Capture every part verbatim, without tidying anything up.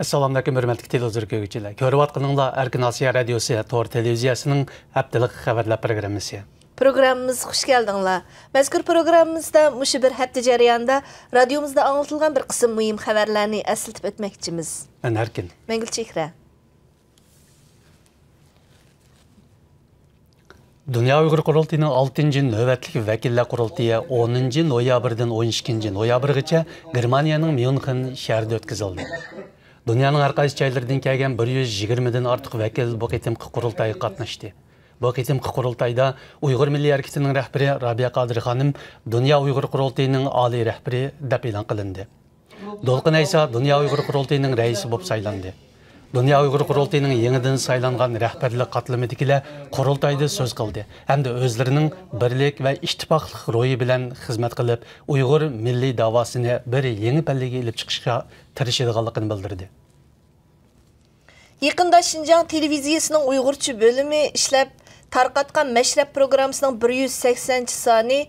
ئەسسالامۇئەلەيكۇم، ھۆرمەتلىك تېلېۋىزور كۆرگۈچىلەر. كۆرۈۋاتقىنىڭلار ئەركىن ئاسىيا رادىيوسى تور تېلېۋىزىيەسىنىڭ ھەپتىلىك خەۋەرلەر پروگراممىسى. پروگراممىمىزغا خۇش كەلدىڭلار. مەزكۇر پروگراممىمىزدا مۇشۇ بىر ھەپتە جەريانىدا رادىيومىزدا ئاڭلىتىلغان بىر قىسىم مۇھىم خەۋەرلەرنى ئەسلىتىپ ئۆتمەكچىمىز. مەن ئەركىن. مەن گۈلچېھرە. دۇنيا ئۇيغۇر قۇرۇلتىيىنىڭ ئالتىنچى نۆۋەتلىك ۋەكىللەر قۇرۇلتىيى ئونىنچى نويابىردىن ئون ئىككىنچى نويابىرغىچە گېرمانىيەنىڭ ميۇنخېن شەھىرىدە ئۆتكۈزۈلدى. دۇنيانىڭ ھەر قايسى جايلىرىدىن كەلگەن بىر يۈز يىگىرمىدىن ئارتۇق ۋەكىل بۇ قېتىمقى قۇرۇلتايغا قاتناشتى. بۇ قېتىمقى قۇرۇلتايدا ئۇيغۇر مىللىي ھەرىكىتىنىڭ رەھبىرى رابىيە قادىر خانىم دۇنيا ئۇيغۇر قۇرۇلتىيىنىڭ ئالىي رەھبىرى دەپ ئېلان قىلىندى. دولقۇن ئەيسا دۇنيا ئۇيغۇر قۇرۇلتىيىنىڭ رەئىسى بولۇپ سايلاندى. دۇنيا ئۇيغۇر قۇرۇلتىيىنىڭ يېڭىدىن سايلانغان رەھبەرلىك قاتلىمىدىكىلەر قۇرۇلتايدا سۆز قىلدى ھەمدە ئۆزلىرىنىڭ بىرلىك ۋە ئىتتىپاقلىق روھى بىلەن خىزمەت قىلىپ، ئۇيغۇر مىللىي داۋاسىنى بىر يېڭى پەللىگە ئېلىپ چىقىشقا تىرىشىدىغانلىقىنى بىلدۈردى. يېقىندا شىنجاڭ تېلېۋىزىيەسىنىڭ ئۇيغۇرچە بۆلۈمى ئىشلەپ تارقاتقان مەشرەپ پروگراممىسىنىڭ بىر يۈز سەكسەنىنچى سانى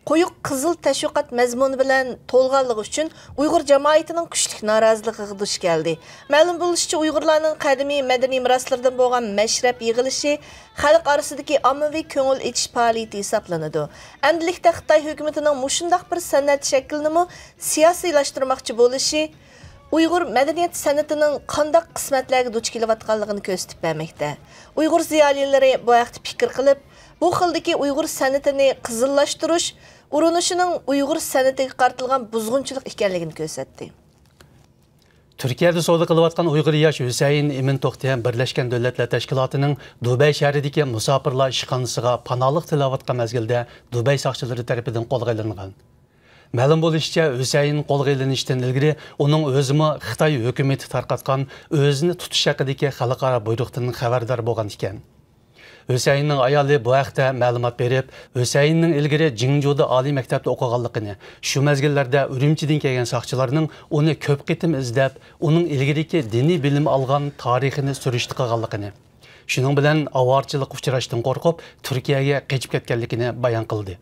قويۇق قىزىل تەشۋىقات مەزمۇنى بىلەن تولغانلىقى ئۈچۈن ئۇيغۇر جامائىتىنىڭ كۈچلۈك نارازىلىقىغا دۇچ كەلدى. مەلۇم بولۇشىچە، ئۇيغۇرلارنىڭ قەدىمىي مەدەنىي مىراسلىرىدىن بولغان مەشرەپ يىغىلىشى خەلق ئارىسىدىكى ئاممىۋى كۆڭۈل ئېچىش پائالىيىتى ھېسابلىنىدۇ. ئەمدىلىكتە خىتاي ھۆكۈمىتىنىڭ مۇشۇنداق بىر سەنئەت شەكلىنىمۇ سىياسىيلاشتۇرماقچى بولۇشى، ئۇيغۇر مەدەنىيەت سەنئىتىنىڭ قانداق قىسمەتلەرگە دۇچ كېلىۋاتقانلىقىنى كۆرسىتىپ بەرمەكتە. ئۇيغۇر زىيالىيلىرى بۇ ھەقتە پىكىر قىلىپ، بۇ خىلدىكى ئۇيغۇر سەنئىتىنى قىزىللاشتۇرۇش ئۇرۇنۇشىنىڭ ئۇيغۇر سەنئىتىگە قارىتىلغان بۇزغۇنچىلىق ئىكەنلىكىنى كۆرسەتتى. تۈركىيەدە سودا قىلىۋاتقان ئۇيغۇر ياش ھۈسەيىن ئىمىن توختى بىرلەشكەن دۆلەتلەر تەشكىلاتىنىڭ دۇبەي شەھىرىدىكى مۇساپىرلار ئىشخانىسىغا پاناھلىق تىلەۋاتقان مەزگىلدە دۇبەي ساقچىلىرى تەرىپىدىن قولغا ئېلىنغان. مەلۇم بولۇشىچە، ھۈسەيىن قولغا ئېلىنىشتىن ئىلگىرى ئۇنىڭ ئۆزىمۇ خىتاي ھۆكۈمىتى تارقاتقان ئۆزىنى تۇتۇش ھەققىدىكى خەلقئارا بۇيرۇقتىن خەۋەردار بولغان ئىكەن. ھۈسەيىننىڭ ئايالى بۇ ھەقتە مەلۇمات بېرىپ، ھۈسەيىننىڭ ئىلگىرى جىڭجۇدا ئالىي مەكتەپتە ئوقۇغانلىقىنى، شۇ مەزگىللەردە ئۈرۈمچىدىن كەلگەن ساقچىلارنىڭ ئۇنى كۆپ قېتىم ئىزدەپ، ئۇنىڭ ئىلگىرىكى دىنىي بىلىم ئالغان تارىخىنى سۈرۈشتە قىلغانلىقىنى، شۇنىڭ بىلەن ئاۋارىچىلىققا ئۇچراشتىن قورقۇپ، تۈركىيەگە قېچىپ كەتكەنلىكىنى بايان قىلدى.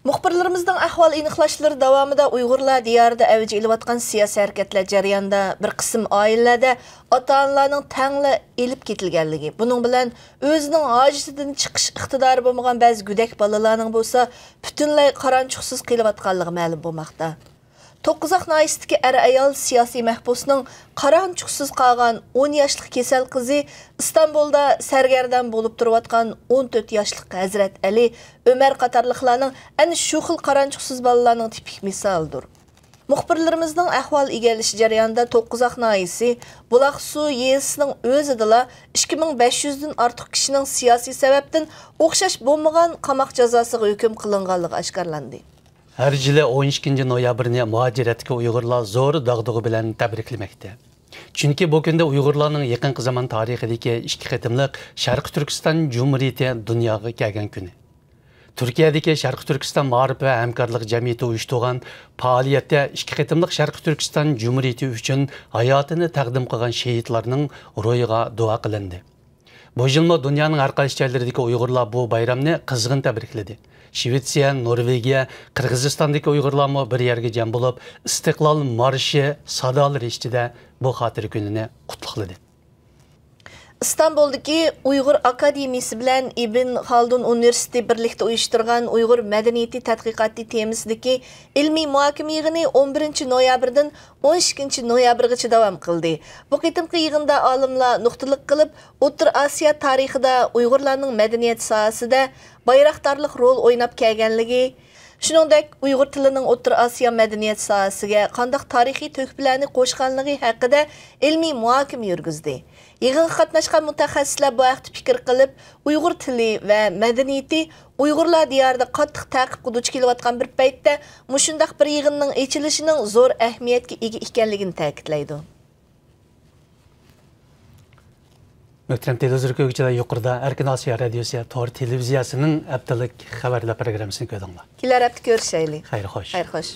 مۇخبىرلىرىمىزنىڭ ئەھۋال ئېنىقلاشلىرى داۋامىدا ئۇيغۇرلار دىيارىدا ئەۋج ئېلىۋاتقان سىياسىي ھەرىكەتلەر جەريانىدا بىر قىسىم ئائىلىلەردە ئاتا-ئانىلارنىڭ تەڭلا ئېلىپ كېتىلگەنلىكى، بۇنىڭ بىلەن ئۆزىنىڭ ھاجىتىدىن چىقىش ئىقتىدارى بولمىغان بەزى گۆدەك بالىلارنىڭ بولسا پۈتۈنلەي قارانچۇقسىز قېلىۋاتقانلىقى مەلۇم بولماقتا. توققۇزاق ناھىيەسىدىكى ئەر-ئايال سىياسىي مەھبۇسنىڭ قارانچۇقسىز قالغان ئون ياشلىق كېسەل قىزى ئىستانبۇلدا سەرگەردان بولۇپ تۇرۇۋاتقان ئون تۆت ياشلىق ھەزرەت ئەلى ئۆمەر قاتارلىقلارنىڭ ئەنە شۇ خىل قارانچۇقسىز بالىلارنىڭ تىپىك مىسالىدۇر. مۇخبىرلىرىمىزنىڭ ئەھۋال ئىگىلىشى جەريانىدا توققۇزاق ناھىيەسى بۇلاقسۇ يېزىسىنىڭ ئۆزىدىلا ئىككى مىڭ بەش يۈزدىن ئارتۇق كىشىنىڭ سىياسىي سەۋەبتىن ئوخشاش بولمىغان قاماق جازاسىغا ھۆكۈم قىلىنغانلىقى ئاشكارىلاندى. ھەر يىلى ئون ئىككىنچى نويابىرنى مۇھاجىرەتتىكى ئۇيغۇرلار زور داغدۇغا بىلەن تەبرىكلىمەكتە. چۈنكى بۇ كۈندە ئۇيغۇرلارنىڭ يېقىنقى زامان تارىخىدىكى ئىككى قېتىملىق شەرقىي تۈركىستان جۇمھۇرىيىتى دۇنياغا كەلگەن كۈنى. تۈركىيەدىكى شەرقىي تۈركىستان مائارىپ ۋە ھەمكارلىق جەمئىيىتى ئۇيۇشتۇرغان پائالىيەتتە ئىككى قېتىملىق شەرقىي تۈركىستان جۇمھۇرىيىتى ئۈچۈن ھاياتىنى تەقدىم قىلغان شېھىتلارنىڭ روھىغا دۇئا قىلىندى. بۇ يىلمۇ دۇنيانىڭ ھەر قايسى جايلىرىدىكى ئۇيغۇرلار بۇ بايرامنى قىزغىن تەبرىكلىدى. شىۋېتسىيە، نورۋېگىيە، قىرغىزىستاندىكى ئۇيغۇرلارمۇ بىر يەرگە جەم بولۇپ، ئىستىقلال مارشى سادالىرى ئىچىدە بۇ خاتىرە كۈنىنى قۇتلۇقلىدى. ئىستانبۇلدىكى ئۇيغۇر ئاكادېمىيىسى بىلەن ئىبن خالدۇن ئۇنىۋېرسىتېتى بىرلىكتە ئۇيۇشتۇرغان ئۇيغۇر مەدەنىيىتى تەتقىقاتى تېمىسىدىكى ئىلمىي مۇھاكىمە يىغىنى ئون بىرىنچى نويابىردىن ئون ئىككىنچى نويابىرغىچە داۋام قىلدى. بۇ قېتىمقى يىغىندا ئالىملار نۇقتىلىق قىلىپ، ئوتتۇرا ئاسىيا تارىخىدا ئۇيغۇرلارنىڭ مەدەنىيەت ساھەسىدە بايراقدارلىق رول ئويناپ كەلگەنلىكى، شۇنىڭدەك ئۇيغۇر تىلىنىڭ ئوتتۇرا ئاسىيا مەدەنىيەت ساھەسىگە قانداق تارىخىي تۆھپىلەرنى قوشقانلىقى ھەققىدە ئىلمىي مۇھاكىمە يۈرگۈزدى. يىغىنغا قاتناشقان مۇتەخەسسىسلەر بۇ ھەقتە پىكىر قىلىپ، ئۇيغۇر تىلى ۋە مەدەنىيىتى ئۇيغۇرلار دىيارىدا قاتتىق تەقىبكە دۇچ كېلىۋاتقان بىر پەيتتە مۇشۇنداق بىر يىغىننىڭ ئېچىلىشىنىڭ زور ئەھمىيەتكە ئىگە ئىكەنلىكىنى تەكىتلەيدۇ. مۆھتەرەم تېلېۋىزور كۆرگۈچىلەر، يۇقىرىدا ئەركىن ئاسىيا رادىيوسى تور تېلېۋىزىيەسىنىڭ ھەپتىلىك خەۋەرلەر پروگراممىسىنى كۆردۈڭلار. كېلەر ھەپتە كۆرۈشەيلى. خەير خوش. خەير خوش.